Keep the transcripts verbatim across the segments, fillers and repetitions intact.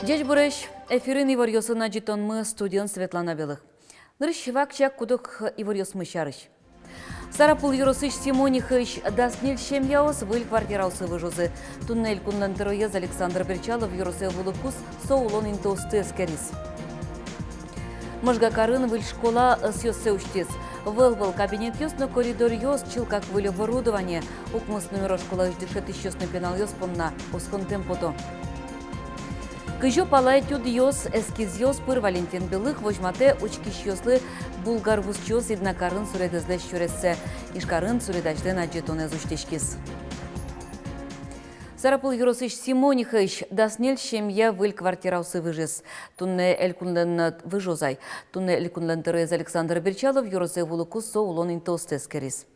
Ӟечбуресь! Эфирын иворъёсын адӟытонмы, студиын Светлана Белых. Нырысь вакчияк куд-ог иворъёсмы сярысь. Сарапул ёросысь Симонихысь дас ньыль семьяос выль квартираосы выжозы. Туннэ элькунлэн тӧроез Александр Бречалов ёросэ вуылыкуз со улон интыосты эскериз. Можга карын выль школа ӧсъёссэ усьтӥз. Вӧл-вӧл кабинетъёс но коридоръёс, чылкак выль оборудование. Укмыс номеро школаысь дышетӥсьёс но пиналъёс понна осконтэм пото. Кызьы пала ӧтюдъёс, эскизъёс, пыр Валентин Белых возьматэ учкисьёслы Булгар вузчиос Иднакарын суредэзлэсь сюрессэ. Ижкарын суредасьлэн адӟытонэз усьтӥськиз. Сарапул ёросысь Симонихысь дас ньыль семья выль квартираосы выжиз. Туннэ элькунлэн, выжоз ай. Туннэ элькунлэн тӧроез Александр Бречалов ёросэ вуылыкуз со улон интыосты эскериз.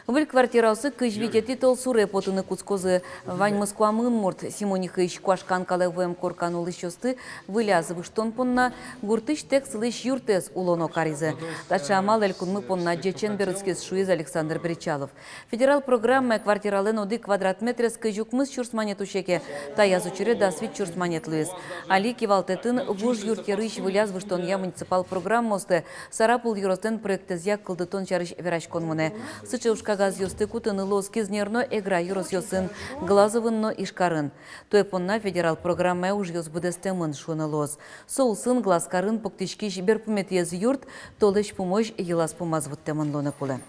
Выль квартираосы кызь витетӥ толсуре потыны кутскозы. Ваньмыз куамын мурт Симонихысь Куашкан калэ вуэм коркан улӥсьёсты выляз выжтон понна гуртысь тэк сылӥсь юртэз улоно каризы. Таӵе амал элькунмы понна ӟечен берытскиз, шуиз Александр Бречалов. Федерал программая квартиралэн одӥг квадрат метрез кызь укмыс сюрс манет усе ке, таяз учыре дас вить сюрс манет луиз. Али кивалтэтын вуж юрт йырысь выляз выжтонъя муниципал программаосты Сарапул ёрослэн проектэзъя кылдытон сярысь вераськон мынэ. Сыӵе ужкагазъёсты кутыны луоз Кизнер но Эгра ёросъёсын, Глазовын но Ижкарын. Туэ понна федерал программая ужъёс быдэстэмын, шуыны луоз. Со улсын Глазкарын пуктӥськись берпуметӥез юрт толэзь пумозь йылаз-пумаз вуттэмын луыны кулэ.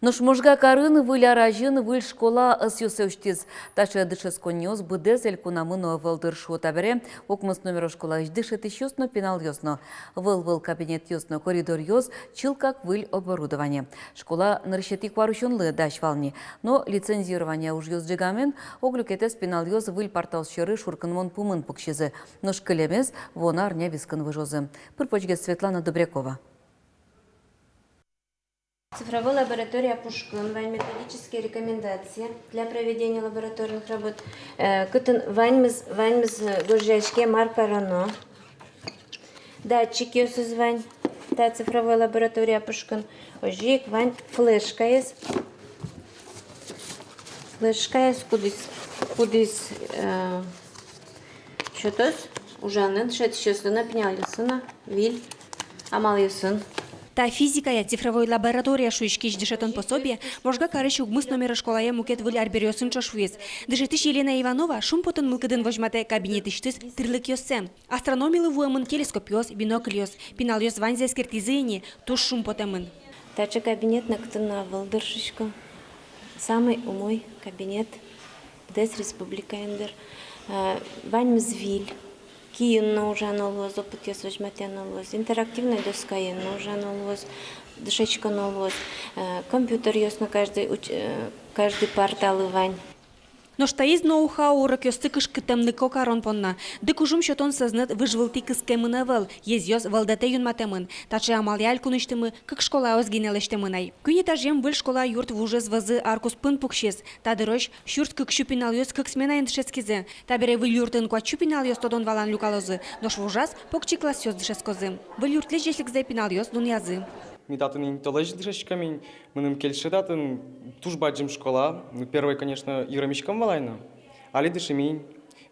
Нош Можга карын выль ар азьын выль школа ӧсъёссэ усьтӥз. Таӵе дышетсконниос быдэс элькунамы но ӧвӧл дыр, шуо табере укмыс номеро школаысь дышетӥсьёс но пиналъёс но. Вӧл-вӧл кабинетъёс но коридоръёс, чылкак выль оборудование. Школа нырысетӥ куарусёнлы дась вал ни, но лицензирование ужъёс ӝегамен, ог люкетэз пиналъёс выль партаос сьӧры шуркынмон пумын пуксизы. Нош кылемез вуоно арня вискын выжозы. Пыр-почгес Светлана Добрякова. Цифровой лаборатория пушкын вань методические рекомендации для проведения лабораторных работ. Э, кытын ваньмыз, ваньмыз, э, гожъяське, мар кароно. Датчикъёсыз вань та цифровой лаборатория пушкын. Озьы ик вань флешкаез. Флешкаез, кудӥз, кудӥз, э, сётоз ужаны дышетӥсьёслы но, пиналъёслы но выль амалъёсын. Та физикая цифровой лаборатория шуиськись дышетон пособие Можга карысь укмыс номеро школае мукет выль арбериосын ӵош вуиз. Дышетӥсь Елена Иванова шумпотон мылкыдын возьматэ кабинетысьтыз тӥрлыкъёссэ. Астрономилы вуэмын телескопъёс, бинокльёс. Пиналъёс ваньзэ эскертӥзы ини, туж шумпотэмын. Таӵе кабинет нокытын но ӧвӧл дыр, шуисько. Самый умой кабинет быдэс республикаын дыр. Э, ваньмыз выль. Киын но ужано луоз, опытъёс возьматъяно луоз, интерактивной доскаен но ужано луоз, дышетсконо луоз, э, компьютеръёс но каждый уч-, э, каждый парталы вань. Нош таиз ноу-хау урокъёсты кышкыттэмлыко карон понна. Дыкужым сётон сӧзнэт выж вылтӥ кыскемын ӧвӧл, езъёс вӧлдэтэ юнматэмын. Таӵе амалъя элькунысьтымы кык школаос гинэ лэсьтэмын ай. Куинь этажъем выль школа юрт вужез вӧзы ар куспын пуксиз. Та дырозь сюрс кык сю пиналъёс кык сменаен дышетскизы. Табере выль юртын куать сю пиналъёс тодон-валан люкалозы, нош вужаз покчи классъёс дышетскозы. Выль юртлэсь ӟечлыкзэ пиналъёс дунъязы. Ми татын ини толэзь дышетскимы ини, мыным кельше татын, туж бадӟым школа. Ну, первой, конечно, йыремиськом вал ай но. Али дышимы ини.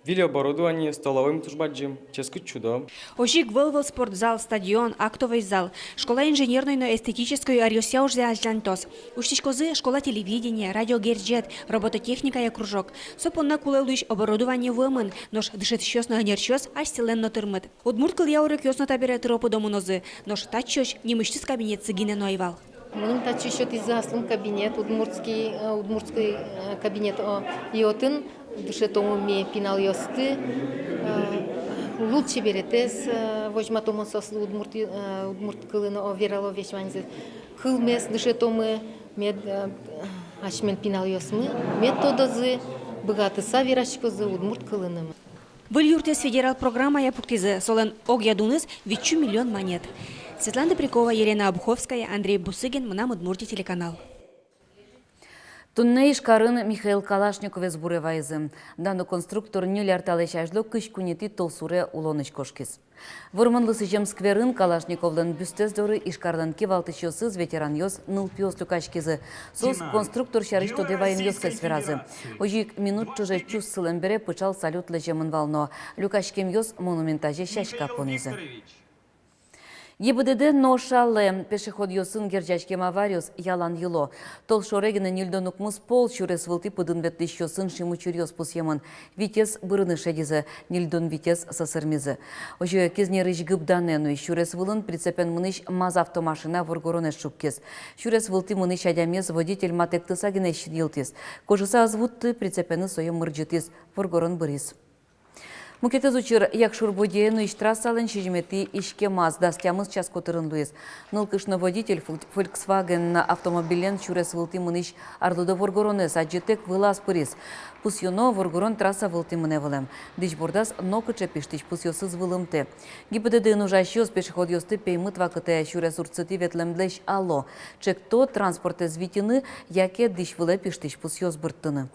Выль оборудование, столовоймы туж бадӟым, ческыт сюдо. Озьы ик вӧл-вӧл спортзал, стадион, актовой зал. Школа инженерной но эстетической ӧръёсъя ужзэ азьланьтоз. Усьтӥськозы школа телевидение, радиогерӟет, робототехникая кружок. Со понна кулэ луись оборудование вуэмын, нош дышетӥсьёс но ӧнерчиос асьсэлэн но тырмыт. Удмурт кылъя урокъёс но табере тыро-пыдо мынозы, нош татчозь нимысьтыз кабинетсы гинэ но ӧй вал. Мыным татчы сётӥзы аслым кабинет удмуртский, э, удмуртский, э, кабинет, о, и отын дышетомы ми пиналъёсты, э, лулчеберетэз, э, возьматомы соослы удмурт, э, удмурт кылын, о, верало весь ваньзы. Кылмес дышетомы, мед, э, асьмелэн пиналъёсмы мед тодозы, быгатыса вераськозы удмурт кылын. Выль юртэз федерал программая пуктӥзы, солэн огъя дуныз вить сю миллион манет. Светлана Добрякова, Елена Обуховская, Андрей Бусыгин, «Мынам Удмуртие» телеканал. Туннэ Ижкарын Михаил Калашниковез буре вайизы. Дано конструктор ньыль ар талэсь азьло кызь куинетӥ толсуре улонысь кошкиз. Вормонлы сӥзем скверын Калашниковлэн бюстэз доры Ижкарлэн кивалтӥсьёсыз, ветеранъёс, нылпиос люкаськизы. Соос конструктор сярысь тодэ ваемъёссэс веразы. Озьы ик минут ӵоже чус сылэм бере пыӵал салют лэземын вал но, люкаськемъёс монумент азе сяська понӥзы. ГИБДД нош али пешеходъёсын герӟаськем авариос ялан йыло. Толшоре гинэ ньыльдон укмыс пол сюрес вылтӥ пыдын ветлӥсьёсын шимучыръёс пусъемын. Витез бырыны шедизы, ньыльдон витез сӧсырмизы. Озьы Кизнерысь Гыбданэ нуись сюрес вылын прицепен мынӥсь МАЗ автомашина воргоронэз шуккиз. Сюрес вылтӥ мынӥсь адямиез водитель матэктыса гинэ синйылтӥз. Кожыса ӧз вутты, прицепеныз сое мырӟытӥз, воргорон быриз. Мукетыз учыр: Якшур-Бӧдьяе нуись трассалэн сизьыметӥ иськемаз дас тямыс час котырын луиз. Нылкышно водитель фоль-, Volkswagen автомобилен сюрес вылтӥ мынӥсь арлыдо воргоронэз адӟытэк вылаз пыриз. Пусйоно, воргорон трасса вылтӥ мынэ вылэм. Дӥсь бордаз нокыӵе пиштӥсь пусъёсыз вылымтэ. ГИБДД-ын ужасьёс пешеходъёсты пеймыт вакытэ сюрес урдсытӥ ветлэмлэсь ало. Чекто транспортэз витьыны яке дӥсь вылэ пиштӥсь пусъёс бырттыны.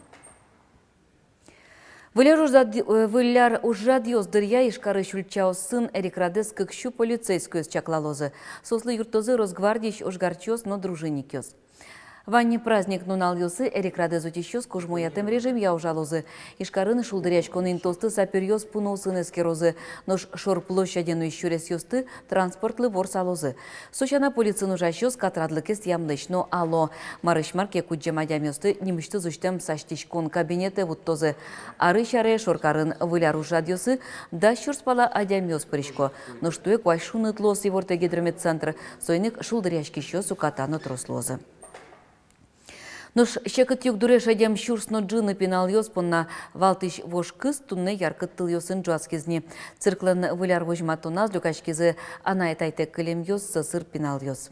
Выль ар ужад-, э, выль ар ужрадъёс дыръя Ижкарысь ульчаосын эрикрадэз кык сю полицейскоез чаклалозы. Соослы юрттозы Росгвардиысь ожгарчиос но дружинникъёс. Вань праздник нуналъёсы эрикрадэз утисьёс кужмоятэм режимъя ужалозы. Ижкарын шулдыръяськон интыосты сапёръёс пуныосын эскерозы, нош Шор площаде нуись сюресъёсты транспортлы ворсалозы. Со сяна полициын ужасьёс катрадлыкез тӥямлэсь но ало. Марысь мар ке кудӟем адямиосты нимысьтыз усьтэм сасьтӥськон кабинетэ вуттозы. Арысь аре шоркарын выль ар ужрадъёсы дас сюрс пала адямиос пырисько. Нош туэ куазь шуныт луоз, ивортэ гидрометцентр. Соин ик шулдыръяськисьёс уката но трос луозы. Нош секыт югдуре шедем сюрс но ӝыны пиналъёс понна валтӥсь вож кыз туннэ яркыт тылъёсын ӝуатскиз ни. Цирклэн выль ар возьматоназ люкаськизы анай-атайтэк кылемъёс, сӧсыр пиналъёс.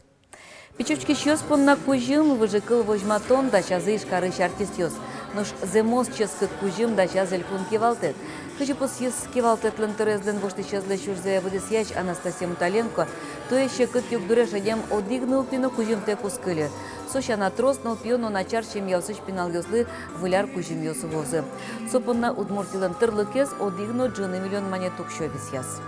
Пичи учкисьёс понна кузьым, выжыкыл возьматон дасязы Ижкарысь артистъёс. Нош зэмос ческыт кузьым дасяз элькун кивалтэт. Кызьы пусйиз кивалтэтлэн тӧроезлэн воштӥсезлэсь ужзэ быдэсъясь Анастасия Муталенко, туэ секыт югдуре шедем одӥг нылпи но кузьымтэк уз кыльы. Со сяна трос нылпиё но начар семьяосысь пиналъёслы выль ар кузьымъёс вуозы. Со понна Удмуртилэн тырлыкез одӥг но ӝыны миллион манет уксё висъяз.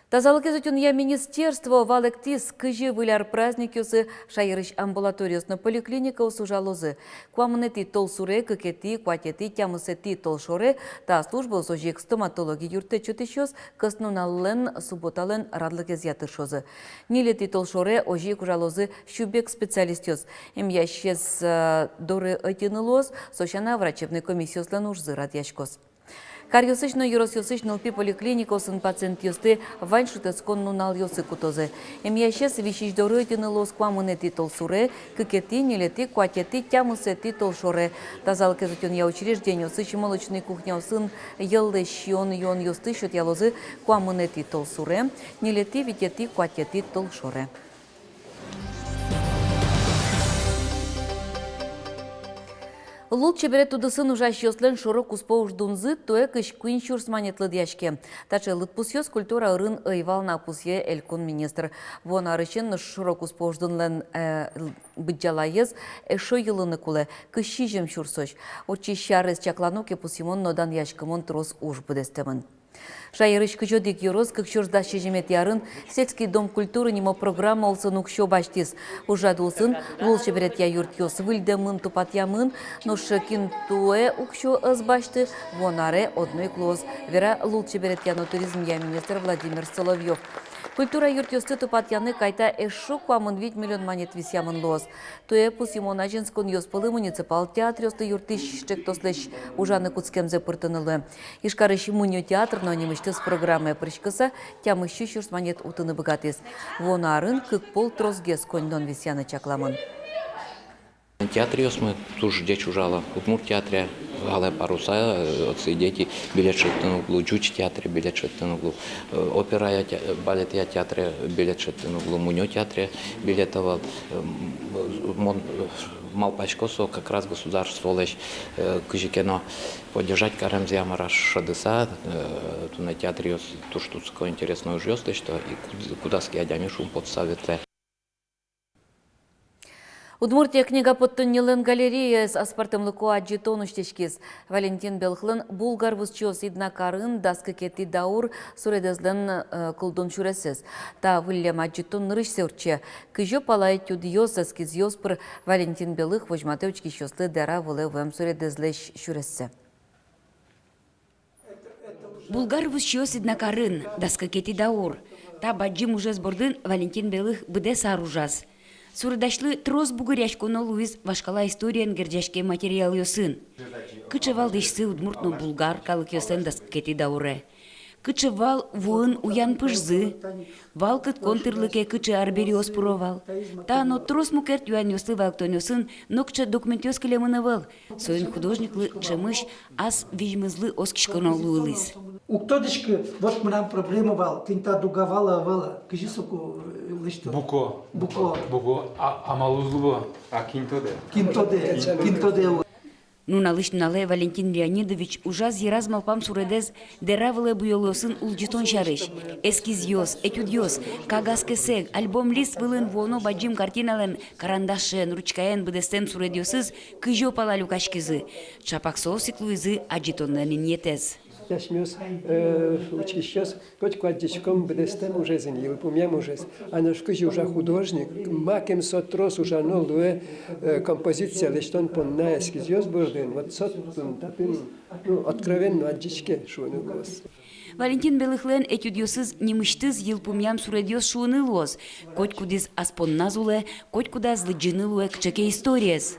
Тазалыкез утёнъя министерство валэктӥз, кызьы выль ар праздникъёсы шаерысь амбулаториос но поликлиникаос ужалозы. Куамынэтӥ толсуре, кыкетӥ, куатетӥ, тямысэтӥ толшоре та службаос, озьы ик стоматологи юрттэт сётӥсьёс кӧснуналлэн, субботалэн радлыкезъя тыршозы. Ньылетӥ толшоре озьы ик ужалозы сюбег специалистъёс. Эмъясез, э, доры ӧтьыны луоз, со сяна врачебной комиссиослэн ужзы радъяськоз. Каръёсысь но ёросъёсысь нылпи поликлиникаосын пациентъёсты вань шутэтскон нуналъёсы кутозы. Эмъясез висись доры ӧтьыны луоз куамынэтӥ толсуре, кыкетӥ, ньылетӥ, куатетӥ, тямысэтӥ толшоре. Тазалыкез утёнъя учреждениосысь, молочной кухняосын йӧллэсь сиён-юонъёсты сётъялозы куамынэтӥ толсуре, ньылетӥ, витетӥ, куатетӥ толшоре. Лулчеберет удысын ужасьёслэн шоро-куспо уждунзы туэ кызь куинь сюрс манет лыдъяське. Таӵе лыдпусъёс культура ӧрын ӧй вал на, пусъе элькун министр. Вуоно арысен нош шоро-куспо уждунлэн, э, быдӟалаез эшшо йылыны кулэ, кызь сизьым сюрсозь. Ортчись арез чаклано ке, пусйымон но данъяськымон трос уж быдэстэмын. Шаерысь кызь одӥг ёрос кык сюрс дас сизьыметӥ арын «Сельский дом культуры» нимо программа улсын уксё басьтӥз. Ужрад улсын лулчеберетъя юртъёс выльдэмын, тупатъямын, нош кин туэ уксё ӧз басьты, вуоно аре одно ик луоз, вера лулчеберетъя но туризмъя министр Владимир Соловьёв. Культура юртъёсты тупатъяны кайта эшшо куамын вить миллион манет висъямын луоз. Туэ пусйымон азинсконъёс пӧлы муниципал театръёсты юрттӥсь ӵектослэсь ужаны кутскемзэ пыртыны луэ. Ижкарысь мунё театр но нимысьтыз программае пыриськыса тямыс сю сюрс манет утыны быгатӥз. Вуоно арын кык пол тросгес коньдон висъяны чакламын. Театръёсмы туж ӟеч ужало. Удмурт театре «Алые паруса», э, «Отцы и дети» билет шедьтыны уг лу, ӟуч театре билет шедьтыны уг лу, э, операя те-, э, балетъя театре билет шедьтыны уг лу, мунё театре билет ӧвӧл. Э, м, мон, э, малпасько, со как раз государстволэсь, э, кызьы ке но поддержать каремзыя, мар-а шӧдыса, э, туннэ театръёс туж тунсыко, интересной ужъёс лэсьто, и куд-, кудаз ке адями шумпотыса ветлэ. Удмуртия книга поттоннилэн галереяяз аспӧртэмлыко адӟытон усьтӥськиз. Валентин Белыхлэн «Булгар вузчиос Иднакарын дас кыкетӥ даур» суредэзлэн, э, кылдон сюресэз. Та выллем адӟытон нырысьсэ ортче. Кызьы пала этюдъёс, эскизъёс пыр Валентин Белых возьматэ учкисьёслы дэра вылэ вуэм суредэзлэсь сюрессэ. «Булгар вузчиос Иднакарын дас кыкетӥ даур». Та бадӟым ужез бордын Валентин Белых быдэс ар ужаз. Суредасьлы трос бугыръяськоно луиз вашкала историен герӟаськем материалъёсын. Кыӵе вал дӥсьсы удмурт но булгар калыкъёслэн дас кыкетӥ дауре? Кыӵе вал вуын уян пыжзы? Вал кыткон тӥрлыке кыӵе арбериос пыро вал? Та но трос мукет юанъёслы валэктонъёсын нокыӵе документъёс кылемын ӧвӧл. Соин художниклы ӵемысь ас визьмызлы оскиськоно луылӥз. Уг тодӥськы, вот мынам проблема вал, тӥни та дуга вал-а, ӧвӧл-а, кызьы соку, э, лэсьто? Буко. Буко. Буко. А, амал уз луы. А кин тодэ? Кин тодэ? Кин тодэ? Нуналысь нуналэ Валентин Леонидович ужаз-йыраз малпам суредэз дэра вылэ буёлъёсын улӟытон сярысь. Эскизъёс, этюдъёс, кагаз кесэг, альбом лист вылын вуоно бадӟым картиналэн карандашен, ручкаен быдэстэм суредъёсыз кызьы пала люкаськизы. Чапак соос ик луизы адӟытонлэн инъетэз. Асьмеос, э, учкисьёс, котьку адӟиськом быдэстэм ужез ини, йылпумъям ужез. А нош кызьы ужа художник, макем со трос ужано луэ, э, композиция лэсьтон понна эскизъёс бордын. Вот со татын, татын, ну, откровенно адӟиське, шуыны луоз. Валентин Белыхлэн этюдъёсыз нимысьтыз йылпумъям суредъёс шуыны луоз. Котькудӥз ас понназ улэ, котькудаз лыдӟыны луэ кыӵе ке историез.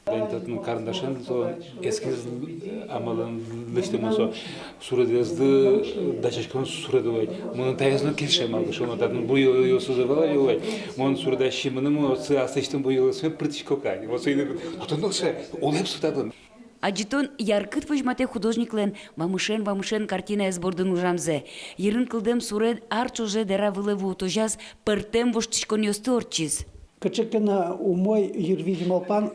Тани татын карандашен со эскиз, э, амалэн лэсьтэмын со. Суредэзды, э, дасяськон суред вал. Мыным таиз но кельше, малы ке шуоно, татын буёлъёсыз ӧвӧл вал. Мон суредасьмы но, мон отчы аслэсьтым буёлъёсме пыртӥсько кадь. Вот соин ик, а татын но сыӵе улэп со татын. Адӟытон яркыт возьматэ художниклэн вамышен-вамышен картинаез бордын ужамзэ. Йырын кылдэм суред ар ӵоже дэра вылэ вуытозяз пӧртэм воштӥськонъёсты ортчиз. Кыӵе ке но умой йырвизь малпан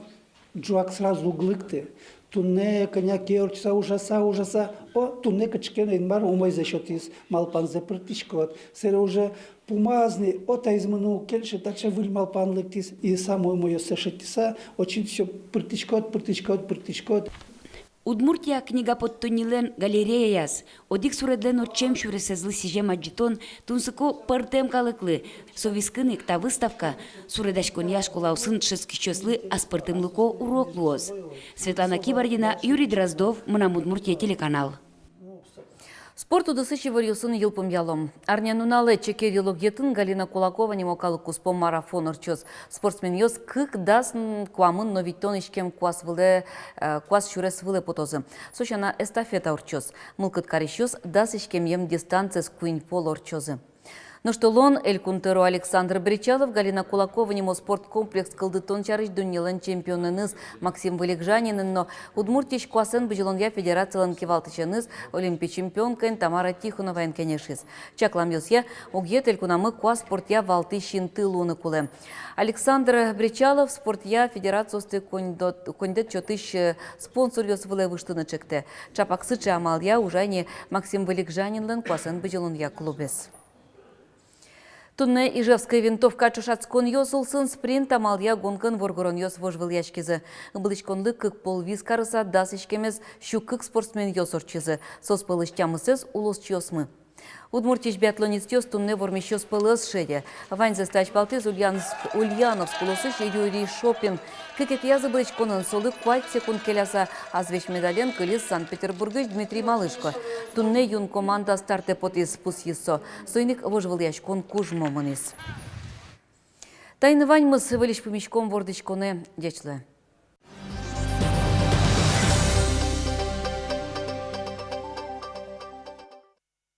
ӝуак сразу уг лыкты. Туннэ кӧня ке ортчыса, ужаса, ужаса, о, туннэ кыӵе ке но Инмар умойзэ сётӥз, малпанзэ пыртӥськод. Сэре уже пумаз ни, о, таиз мыным уг кельшы, таӵе выль малпан лыктӥз, и самой умойёссэ шедьтыса, очень всё пыртӥськод, пыртӥськод, пыртӥськод. Удмуртия книга поттоннилэн галереяяз одӥг суредлэн ортчем сюресэзлы сӥзем адӟытон тунсыко пӧртэм калыклы. Со вискын ик та выставка суредаськонъя школаосын дышетскисьёслы аспӧртэмлыко урок луоз. Светлана Кибардина, Юрий Дроздов, «Мынам Удмуртие» телеканал. Спорт удысысь иворъёсын йылпумъялом. Арнянуналэ Чекериын, Логетын Галина Кулакова нимо калык куспо марафон ортчоз. Спортсменъёс кык дас н-, куамын но витьтон иськем куас вылэ, э, куас сюрес вылэ потозы. Со сяна эстафета ортчоз. Мылкыд карисьёс дас иськемъем дистанциез куинь пол ортчозы. Нош толон Элькун тӧро Александр Бречалов Галина Кулакова нимо спорткомплекс кылдытон сярысь дуннелэн чемпионэныз Максим Вылегжанинэн но Удмуртиысь куасэн бызьылонъя федерацилэн кивалтӥсеныз, олимпи чемпионкаен Тамара Тихоноваен кенешиз. Чакламъёсъя, мукет элькунамы куас спортъя валтӥсь инты луыны кулэ. Александр Бречалов спортъя федерациосты коньдот-, коньдэт сётӥсь, э, спонсоръёс вылэ выжтыны чектэ. Чапак сыӵе амалъя ужа ини Максим Вылегжанинлэн куасэн бызьылонъя клубез. Туннэ Ижевской винтовка ӵошатсконъёс улсын спринт амалъя гонкаын воргоронъёс вожвылъяськизы. Ыбылӥськонлы кык пол вис карыса дас иськемез сю кык спортсменъёс ортчизы. Соос пӧлысь тямысэз улосчиосмы. Удмуртиысь биатлонистъёс туннэ вормисьёс пӧлы ӧз шеде. Ваньзэс азьпалтӥз Ульяновск, Ульяновск улосысь Юрий Шопин. Кыкетӥяз ыбылӥськонын солы куать секунд келяса азвесь медален кылиз Санкт-Петербургысь Дмитрий Малышко. Туннэ юн команда стартэ потӥз, пусйиз со. Соин ик вожвылъяськон кужмо мынӥз. Таин ваньмыз. Выльысь пумиськом вордӥськонэ. Ӟеч луэ.